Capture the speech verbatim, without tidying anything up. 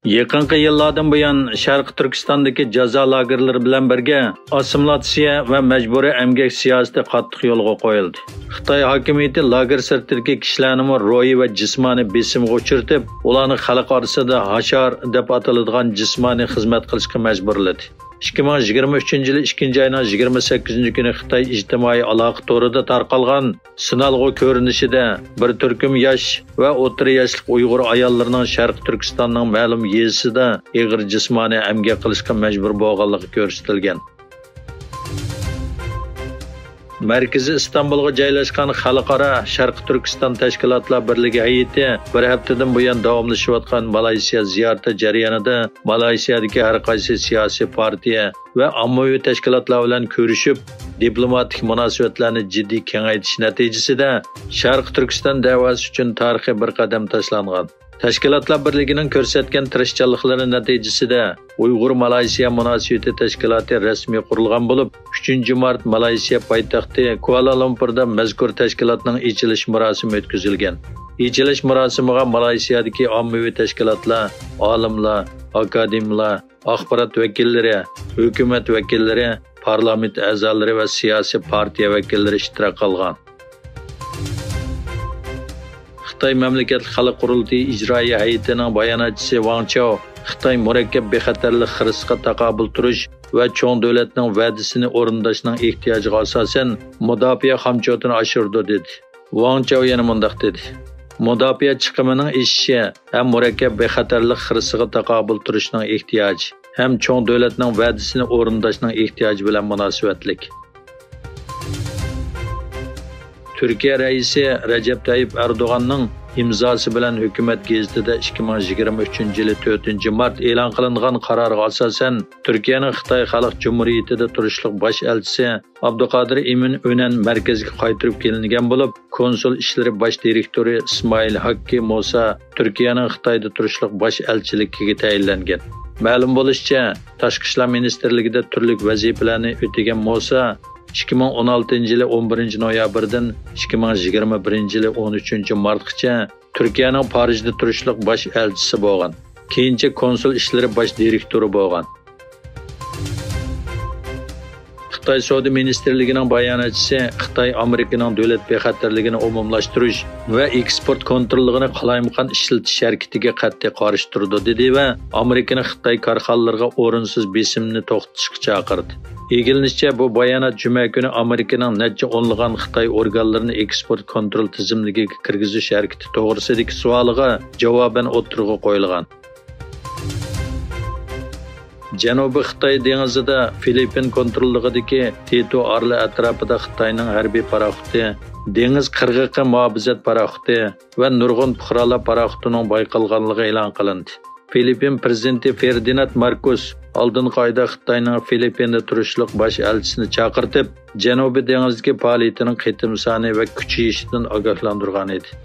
يېقىنقى يىللاردىن بۇيان، شەرقىي تۈركىستاندىكى جازا لاگېرلىرى بىلەن بىرگە ئاسسىمىلاتسىيە ۋە مەجبۇرىي ئەمگەك سىياسىتى قاتتىق يولغا قويۇلدى. خىتاي ھاكىمىيىتى لاگېر سىرتىدىكى كىشىلەرنىمۇ روھىي ۋە جىسمانىي بېسىمغا ئۇچرىتىپ، ئۇلارنى خەلق ئارىسىدا ھاشار دەپ ئاتىلىدىغان جىسمانىي خىزمەت قىلىشقا مەجبۇرلىدى. ئىككى مىڭ يىگىرمە ئۈچىنچى يىلى ئىككىنچى ئاينىڭ يىگىرمە سەككىزىنچى كۈنى خىتاي ئىجتىمائىي ئالاقە تورىدا تارقالغان سىنالغۇ كۆرۈنۈشىدە، بىر تۈركۈم ياش ۋە ئوتتۇرا ياشلىق ئۇيغۇر ئاياللىرىنىڭ شەرقىي تۈركىستاننىڭ مەلۇم يېزىسىدا ئېغىر جىسمانىي ئەمگەك قىلىشقا مەجبۇر بولغانلىقى كۆرسىتىلگەن. مەركىزى ئىستانبۇلغا جايلاشقان خەلقئارا شەرقىي تۈركىستان تەشكىلاتلار بىرلىكى ھەيئىتى بىر ھەپتىدىن بۇيان داۋاملىشىۋاتقان مالايسىيا زىيارىتى جەريانىدا مالايسىيادىكى ھەر قايسى سىياسىي پارتىيە ۋە ئاممىۋى تەشكىلاتلار بىلەن كۆرۈشۈپ، دىپلوماتىك مۇناسىۋەتلەرنى جىددىي كېڭەيتىش نەتىجىسىدە، شەرقىي تۈركىستان دەۋاسى ئۈچۈن تارىخىي بىر قەدەم تاشلانغان. تەشكىلاتلار بىرلىكىنىڭ كۆرسەتكەن تىرىشچانلىقلىرى نەتىجىسىدە، ئۇيغۇر مالايسىيا مۇناسىۋىتى تەشكىلاتى رەسمىي قۇرۇلغان بولۇپ، ئۈچىنچى مارت مالايسىيا پايتەختى كۇئالا-لۇمپۇردا مەزكۇر تەشكىلاتنىڭ ئېچىلىش مۇراسىمى ئۆتكۈزۈلگەن. ئېچىلىش مۇراسىمىغا مالايسىيادىكى ئاممىۋى تەشكىلاتلار، ئالىملار، ئاكادېمىيلار، ئاخبارات ۋەكىللىرى، ھۆكۈمەت ۋەكىللىرى، پارلامېنت ئەزالىرى ۋە سىياسىي پارتىيە ۋەكىللىرى ئىشتىراك قىلغان. خىتاي مەملىكەتلىك خەلق قۇرۇلتىيى ئىجرائىيە ھەيئىتىنىڭ باياناتچىسى ۋاڭ چياۋ خىتاي مۇرەككەپ بىخەتەرلىك خىرىسىغا تاقابىل تۇرۇش ۋە چوڭ دۆلەتنىڭ ۋەدىسىنى ئورۇنداشنىڭ ئېھتىياجىغا ئاساسەن، مۇداپىئە خامچوتىنى ئاشۇرىدۇ، دېدى. ۋاڭ چياۋ يەنە مۇنداق دېدى: مۇداپىئە چىقىمىنىڭ ئېشىشى ھەم مۇرەككەپ بىخەتەرلىك خىرىسىغا تاقابىل تۇرۇشنىڭ ئېھتىياجى ھەم چوڭ دۆلەتنىڭ ۋەدىسىنى ئورۇنداشنىڭ ئېھتىياجى بىلەن مۇناسىۋەتلىك. تۈركىيە رەئىسى رەجەپ تەييىپ ئەردوغاننىڭ ئىمزاسى بىلەن ھۆكۈمەت گېزىتىدە ئىككى مىڭ يىگىرمە ئۈچىنچى يىلى تۆتىنچى مارت ئېلان قىلىنغان قارارغا ئاساسەن، تۈركىيەنىڭ خىتاي خەلق جۇمھۇرىيىتىدە تۇرۇشلۇق باش ئەلچىسى ئابدۇقادىر ئىمىن ئۆنەن مەركەزگە قايتۇرۇپ كېلىنگەن بولۇپ، كونسۇل ئىشلىرى باش دىرېكتورى ئىسمائىل ھاككى مۇسا تۈركىيەنىڭ خىتايدا تۇرۇشلۇق باش ئەلچىلىكىگە تەيىنلەنگەن. مەلۇم بولۇشىچە، تاشقى ئىشلار مىنىستىرلىكىدە تۈرلۈك ۋەزىپىلەرنى ئۆتىگەن مۇسا ئىككى مىڭ ئون ئالتىنچى يىلى ئون بىرىنچى نويابىردىن ئىككى مىڭ يىگىرمە بىرىنچى يىلى ئون ئۈچىنچى مارتقىچە تۈركىيەنىڭ پارىژدا تۇرۇشلۇق باش ئەلچىسى بولغان. كېيىنچە كونسۇل ئىشلىرى باش دىرېكتورى بولغان. خىتاي سودا مىنىستىرلىكىنىڭ باياناتچىسى خىتاي ئامېرىكىنىڭ دۆلەت بىخەتەرلىكىنى ئومۇملاشتۇرۇش ۋە ئېكسپورت كونتروللۇقىنى قالايمىقان ئىشلىتىش ھەرىكىتىگە قەتئىي قارشى تۇرىدۇ، دېدى ۋە ئامېرىكىنى خىتاي كارخانىلىرىغا ئورۇنسىز بېسىمنى توختىتىشقا چاقىردى. ئىگىلىنىشىچە، بۇ بايانات جۈمە كۈنى ئامېرىكىنىڭ نەچچە ئونلىغان خىتاي ئورگانلىرىنى ئېكسپورت كونترول تىزىملىكىگە كىرگۈزۈش ھەرىكىتى توغرىسىدىكى سوئالىغا جاۋابەن ئوتتۇرىغا قويۇلغان. جەنۇبىي خىتاي دېڭىزىدا فىلىپپىن كونتروللۇقىدىكى تىتۇ ئارىلى ئەتراپىدا خىتاينىڭ ھەربىي پاراخوتى، دېڭىز قىرغىقى مۇھاپىزەت پاراخوتى ۋە نۇرغۇن پۇقرالار پاراخوتىنىڭ بايقالغانلىقى ئېلان قىلىندى. فىلىپپىن پىرېزىدېنتى فېردىناند ماركوس ئالدىنقى ئايدا خىتاينىڭ فىلىپپىندا تۇرۇشلۇق باش ئەلچىسىنى چاقىرتىپ، جەنۇبىي دېڭىزدىكى پائالىيىتىنىڭ قېتىم سانى ۋە كۈچىيىشىدىن ئاگاھلاندۇرغان ئىدى.